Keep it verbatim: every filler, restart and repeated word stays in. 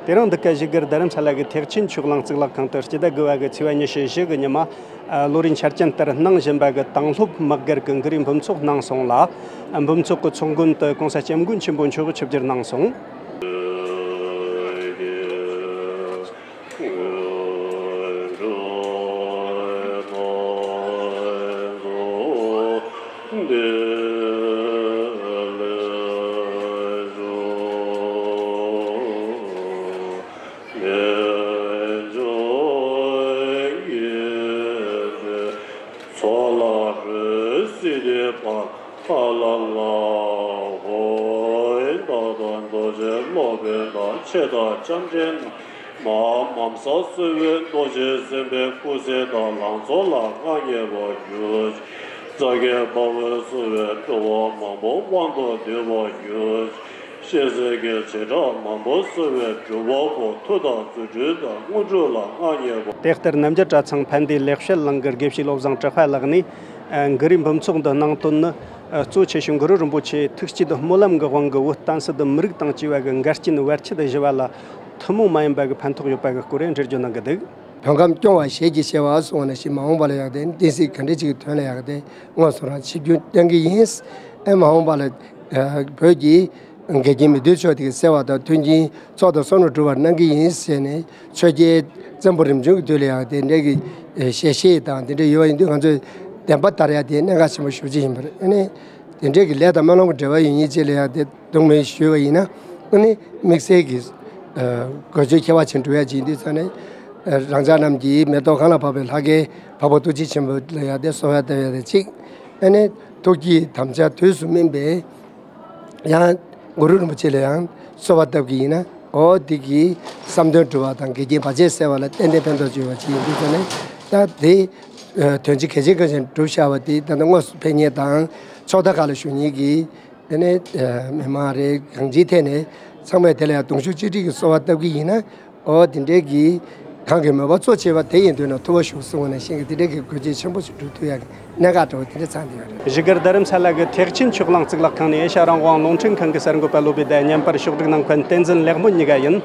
དེ་རིང་འདི་ག་བཞུགས་སྒར་རྡ་རམ་ས་ལ་གི་ཐེག་ཆེན་ཆོས་གླིང་གཙུག་ལག་ཁང་དུ་སྤྱི་ཟླ་དགུ་བ་གི་ཚེས་པ་ཉི་ཤུ་བཞི་གི་ཉི་མ། ལོ་རེའི་འཆར་ཅན་ལྟར་གནང་བཞིན་པ་གི་དང་སློབ་དམག་སྒར་གྱི་གུ་རུའི་འབུམ་ཚོགས་གནང་སོང་ལ། འབུམ་ཚོགས་ཀྱི་ཚོགས་མགོན་དུ་གོང་ས་སྐྱབས་མགོན་ཆེན་པོ་མཆོག་ཆིབས་བསྒྱུར་གནང་སོང་། ཆེ་དང་བྱམས་ཆེན་མ་མམ་ས་གསོལ་བའི་རྡོ་རྗེ་སེམས་དཔའི་སྐུ་ཚེ་དང་ལང་ཚོ་ལ་མངའ་བརྙེས་པར་གྱུར་ཅིག་རྩ་བརྒྱད་འབར་བས་གསོལ་བའི་སྒྲུབ་པ་མང་པོ་དབང་དུ་བསྡུས་པར་གྱུར་ཅིག་ཤེས་ཚད་ཀྱི་བྱེ་བྲག་མང་པོ་གསོལ་བའི་སྒྲུབ་པ་པོ་མཐུ་དང་རྫུ་འཕྲུལ་དང་དངོས་གྲུབ་ལ་མངའ་བརྙེས་པ། དེ་ལྟར་རྣམ་རྒྱལ་གྲྭ་ཚང་ཕན་བདེའི་ལེགས་བཤད་གླིང་གི་དགེ་བཤེས་བློ་བཟང་གྲགས་པ་ལགས་ནས། ཨ། གུ་རུའི་འབུམ་ཚོགས་འདི་གནང་དོན་ནི། ཨ། གཙོ་ཆེ་ཤོས་གུ་རུ་རིན་པོ་ཆེའི་ཐུགས་བསྐྱེད་སྨོན་ལམ་གྱི་དབང་གིས་བོད་བསྟན་སྲིད་དང་མི་རིགས་དང་བཅས་པ་གི་འགལ་རྐྱེན་བར་ཆད་ཞི་བ་ལ་ཐུན་མོང་མ་ཡིན་པ་གི་ཕན་ཐོགས་ཡོད་པ་གི་སྐོར་འགྲེལ་བརྗོད་གནང་གི་འདུག་བོད་ཁམས་སྐྱོང་བར་ཞལ་གྱིས་བཞེས་པ་གསུངས་པ་ནང་བཞིན། མ་འོངས་པ་ལ་ཡང་དེ་བསྟན་སྲིད་ག་འདྲ་ཅིག་གི་དོན་ལ་ཡང་དེ་དངོས་སུ་རང་ཆིབས་བསྒྱུར་གནང་གི་ཡིན། ཨེ། མ་འོངས་པ་ལ། ཨ། བོད་ཀྱི་འགལ་རྐྱེན་མི་མཐུན་ཕྱོགས་དེ་ག་སེལ་བ་དང་མཐུན་རྐྱེན་ཚོགས་དང་བསོད་ནམས་སྒྲུབ་པར་གནང་གི་ཡིན་ཟེར་ནས། ཆོས་རྒྱལ་བཙན་པོ་རིམ་བྱོན་གྱི་དུས་ལ་ཡང་དེ་འདྲའི་གི་ཞལ་བཞེས་དང་དེ་འདྲ་ཡོད་པ་ཡིན་དུས། ང་ཚོས་བདེན་པ་ལྟར་ཡང་དེ་གནད་འགག་ཆེན་པོ་ཞེ་པོ་ཅིག་ཡིན་པ་རེད། ཨ་ནི་དེ་འདྲའི་གི་ལས་དང་སྨོན་ལམ་གྱི་འབྲེལ་བ་ཡོད་མཁན་ཅིག་ལ་ཡང་དེ་གདོང་མེད་ཞུས་པ་ཡིན་ན། ཨ་ནི་དམིགས་བསལ་གྱི་གོ་ཆོད་ཁྱད་པར་ཅན་འགྲུབ་ཡ་ཅིག་ཡིན་དུས་ཙང་ནས། རང་ཅག་རྣམས་ཀྱི་མེ་ཏོག་གང་ལ་ཕོག་པའི་ལྷ་སྐལ་འཕགས་པ་ཐུགས་རྗེ་ཆེན་པོ་ལ་ཡང་དེ་གསོལ་བ་བཏབ་ཡ་དེ་གཅིག་ཨ་ནི་ཐུགས་ཀྱི་དམ་བཅའ་དུས་སུ་སྨིན་པའི། ཡང་གུ་རུ་རིན་པོ་ཆེ་ལ་ཡང་གསོལ་བ་བཏབ་ཀྱི་ཡིན་ན། འོ་དེ་གིས་བསམ་དོན་འགྲུབ་པ་དང་འགལ་རྐྱེན་བར་ཆད་སེལ་བ་ལ་ཏན་ཏན་ཕན་ཐོགས་ཡོད་པ་ཅིག་ཡིན་དུས་ཙང་ནས། ད་དེ་དོན་ཆེན་གལ་ཆེན་གལ་ཆེན་སྒྲུབ་བཞག་པ་དེ་ད་ལྟ་དངོས་སུ་ཕེབས་མཁན་དང་ཕྱོགས་མཐའ་ཁག་ལ་བཞུགས་མཁན་གྱི་དེ་ནས་མི་མང་རེད། གང་ཅིའི་ཐད་ནས་ཚང་མས་དེ་ལ་ཡང་གདུང་ཤུགས་གཅིག་སྒྲིལ་གྱིས་གསོལ་བ་བཏབ་ཀྱི་ཡིན་ན། འོ་དེ་འདྲའི་གི་གང་གི་མོས་པ་གཙོ་ཆེ་བ་དེ་ཡིན་དུས་ན་ཐུབ་པ་ཞུ་གསུང་བ་ནང་བཞིན་གྱི་དེ་འདྲའི་གི་གོ་ཆོད་ཆེན་པོ་ཞིག་སྒྲུབ་ཐུབ་ཡག་གི་གནད་འགག་འདྲ་བོ་དེ་འདྲ་ཚང་བསྡད་ཡོད་རེད། བཞུགས་སྒར་རྡ་རམ་ས་ལ་གི་ཐེག་ཆེན་ཆོས་གླིང་གཙུག་ལག་ཁང་ནས་ཨེ་ཤ་རང་དབང་རླུང་འཕྲིན་ཁང་གི་གསར་འགོད་པ་བློ་བྷེ་དང་མཉམ་པར་ཕྱོགས་སྒྲིག་གནང་མཁན་བསྟན་འཛིན་ལེགས་སྨོན་གཉིས་ཀ་ཡིན།